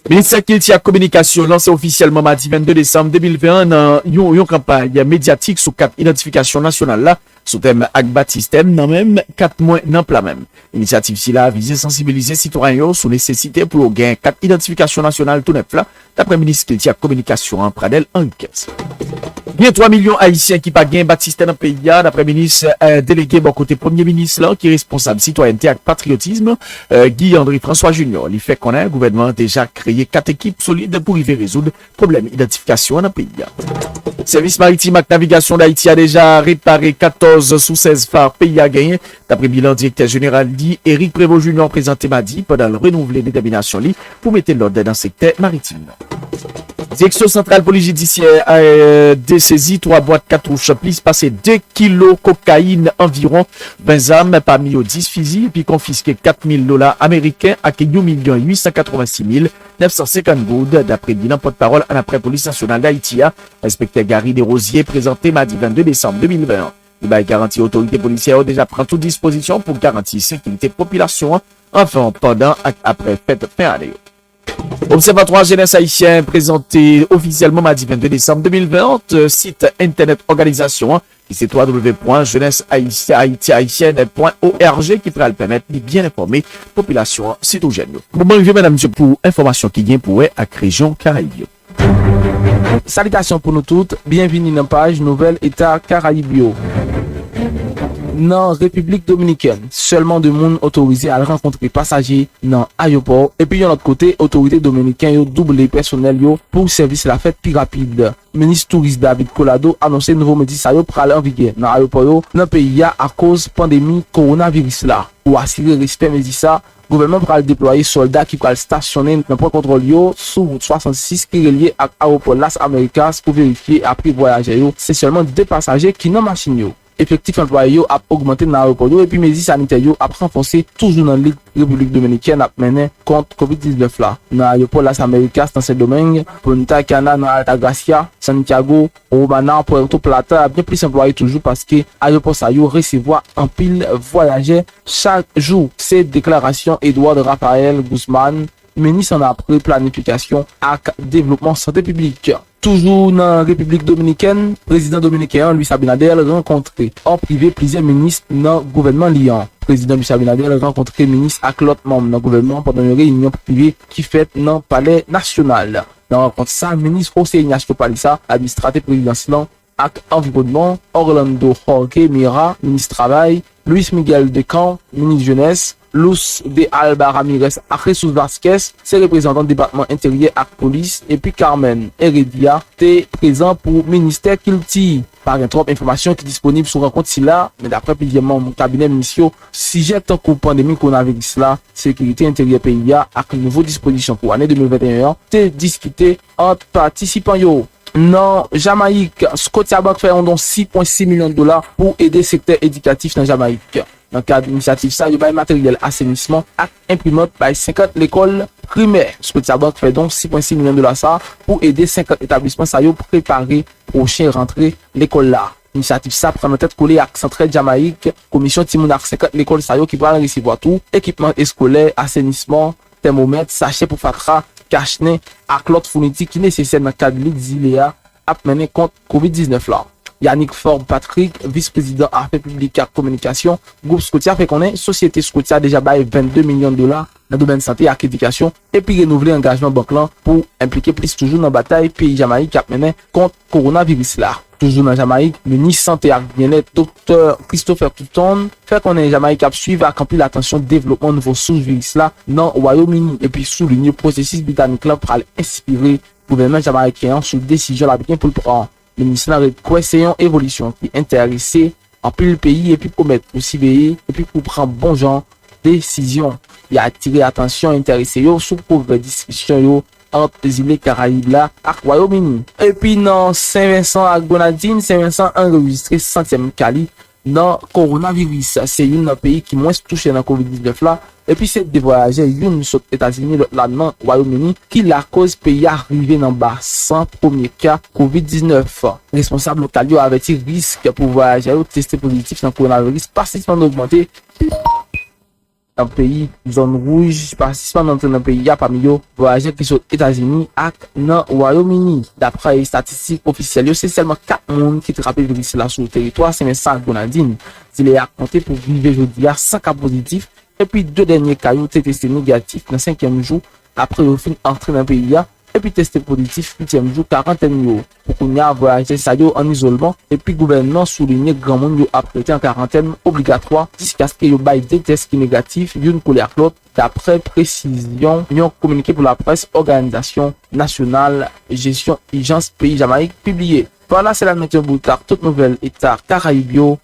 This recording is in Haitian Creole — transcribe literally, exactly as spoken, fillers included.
Ministè Kilti ak Kominikasyon lanse ofisyèlman madi vennde desanm de mil ven an nan yon, yon kanpay medyatik sou kat idantifikasyon nasyonal la, sou tèm ak batis tèm nan menm kat mwen nan pla menm. Inisyativ sila vize sansibilize sitwayen yo sou nesesite pou yo gen kat idantifikasyon nasyonal tou nèf la, daprè minis Kilti ak Kominikasyon an, Pradel Henriquez. Gen twa milyon Ayisyen ki pa gen batis tèm nan peyi a, daprè minis, eh, delege bò kote premye minis lan ki responsab sitwayènte ak patriyotism, eh, Guy André François Junior. Li fè konnen gouvènman an deja kreye kat ekip solid pou rive rezoud pwoblèm idantifikasyon an nan peyi a. Sèvis Maritim ak Navigasyon Dayiti a deja repare katòz sou sèz fa peyi a genyen, daprè bilan direktè jeneral li, Eric Prévost Junior, prezante madi pandan l renouvle detèminasyon li pou mete lòd nan sektè maritim nan. Direksyon Santral Polis Jidisyè, eh, desezi twa bwat katouch, plis pase de kilo kokayin, anviwon ven zam, pami yo dis fizi, epi konfiske kat mil dola ameriken ak yon milyon uit san katrevensis mil nèf san senkant goud, daprè bilan pòtpawòl annapre Polis Nasyonal Dayiti a, Enspektè Gary Desrosiers, prezante madi vennde desanm de mil ven an. Li bay garanti otorite polisyè yo deja pran tout dispozisyon pou garanti sekirite popilasyon an anvan, pandan ak apre fèt fen ane yo. Obsèvatwa Jenès Ayisyen prezante ofisyèlman madi vennde desanm de mil ven an, sit entènèt òganizasyon an, ki se w w w pwen jenès ayisyen ayiti ayisyèn pwen o r g, ki pral pèmèt li byen enfòme popilasyon an, sitou jèn yo. Moman rive, medam, mesye, pou enfòmasyon ki gen pou wè ak rejyon Karayib yo. Salitasyon pou nou tout, byenvini nan paj nouvèl Eta Karayib yo. Nan Repiblik Dominikèn, sèlman de moun otorize al rankontre pasaje nan ayewopò, epi yon lòt kote, otorite dominiken yo double pèsonèl yo pou sèvis la fèt pi rapid. Minis touris David Collado anonse nouvo mezi sa yo pral an vigè nan ayewopò yo nan peyi a akoz pandemi kowonaviris la. Pou asire respè mezi sa, gouvènman pral deplwaye sòlda ki pral estasyone nan pwen kontwòl yo sou wout swasannsis ki relye ak ayewopò Las Americas pou verifye apre vwayajè yo se sèlman de pasaje ki nan machin yo. Efektif anplwaye yo ap ogmante nan ayewopò yo epi mezi sanitè yo ap ranfòse toujou nan lit Repiblik Dominikèn ap mennen kont kovid diznèf la. Nan ayewopò Las Americas nan Sendomeng, Punta Cana nan Altagracia, Santiago, Romana, Puerto Plata, byen plis anplwaye toujou paske ayewopò sa yo resevwa anpil vwayajè chak jou. Se deklarasyon Eduardo Rafael Guzmán, minis annapre planifikasyon ak devlopman sante piblik. Toujou nan Repiblik Dominikèn, prezidan dominiken an, Luis Abinader, rankontre an prive plizyè minis nan gouvènman li an. Prezidan Luis Abinader rankontre minis ak lòt manm nan gouvènman pandan yon reyinyon prive ki fèt nan Palè Nasyonal. Nan rankont sa, minis José Ignacio Paliza, administratè prezidans lan, ak anviwònman, Orlando Jorge Mera, minis travay, Luis Miguel Decamps, minis jenès, Luz de Alba Ramírez ak Jesús Vázquez, se reprezantan depatman enteryè ak polis, epi Carmen Heredia te prezan pou ministè kilti. Pa gen twòp enfòmasyon ki disponib sou rankont sila, men daprè plizyè manm kabinè minis yo, sijè tankou pandemi kowonaviris la, sekirite enteryè peyi a ak nouvo dispozisyon pou ane de mil venteyen an te diskite ant patisipan yo. Nan Jamayik, Scotiabank fè yon don sis pwen sis milyon dola pou ede sektè edikatif nan Jamayik. Nan kad inisyativ sa, yo bay materyèl asenisman ak enprimant bay senkant lekòl primè. Scotiabank fè don sis pwen sis milyon dola sa pou ede senkant etablisman sa yo prepare pwochen rantre lekòl la. Inisyativ sa pran nan tèt kole ak Santrèd Jamayik, komisyon timoun ak senkant lekòl sa yo ki pral resevwa tou ekipman eskolè, asenisman, tèmomèt, sachè pou fatra, kachnen ak lòt founiti ki nesesè nan kad lit zile a ap mennen kont kovid diznèf la. Yannick Forbes Patrick, vis prezidan afè piblik ak kominikasyon gwoup Scotia, fè konnen sosyete Scotia deja bay vennde milyon dola nan domèn sante ak edikasyon epi renouvle angajman bank lan pou enplike plis toujou nan batay peyi Jamayik ap mennen kont kowonaviris la. Toujou nan Jamayik, minis sante ak byennèt, Doktè Christopher Cruton, fè konnen Jamayik ap swiv ak anpil atansyon devlopman nouvo sous viris la nan Wayòm Ini epi soulinye pwosesis britanik lan pral enspire gouvènman jamayiken an sou desizyon l ap gen pou l pran. Minis lan ret kwè se yon evolisyon ki enterese anpil peyi epi pwomèt pou siveye epi pou pran bon jan desizyon. Li atire atansyon enterese yo sou pwogrè diskisyon yo ant zile Karayib la ak Wayòm Ini. Epi nan Sen Vensan ak Grenadin, Sen Vensan anrejistre santyèm ka li nan kowonaviris. Se youn nan peyi ki mwens touche nan kovid diznèf la, epi se de vwayajè, youn sot Etazini, lòt la nan Wayòm Ini, ki lakoz peyi a rive nan basan premye ka kovid diznèf. Responsab lokal yo avèti risk pou vwayajè yo teste pozitif nan kowonaviris pa sispann ogmante. nan peyi zòn wouj pa sispann antre nan peyi a, pami yo vwayajè ki sot Etazini ak nan Wayòm Ini. Daprè estatistik ofisyèl yo, se sèlman kat moun ki trape viris la sou teritwa Senben sa ak Grenadin. Zile a konte pou rive jodi a san ka pozitif, epi de dènye ka yo te teste negatif nan senkyèm jou apre yo fin antre nan peyi a, epi teste pozitif uityèm jou karantèn yo. Pou kounye a, vwayajè sa yo an izolman, epi gouvènman an soulinye granmoun yo ap rete an karantèn obligatwa jiskaske yo bay de tès ki negatif, youn kole ak lòt, daprè presizyon yon kominike pou laprès Òganizasyon Nasyonal Jesyon Ijans peyi Jamayik pibliye. Vwala, se la n mete yon bout ak tout nouvèl eta Karayib yo.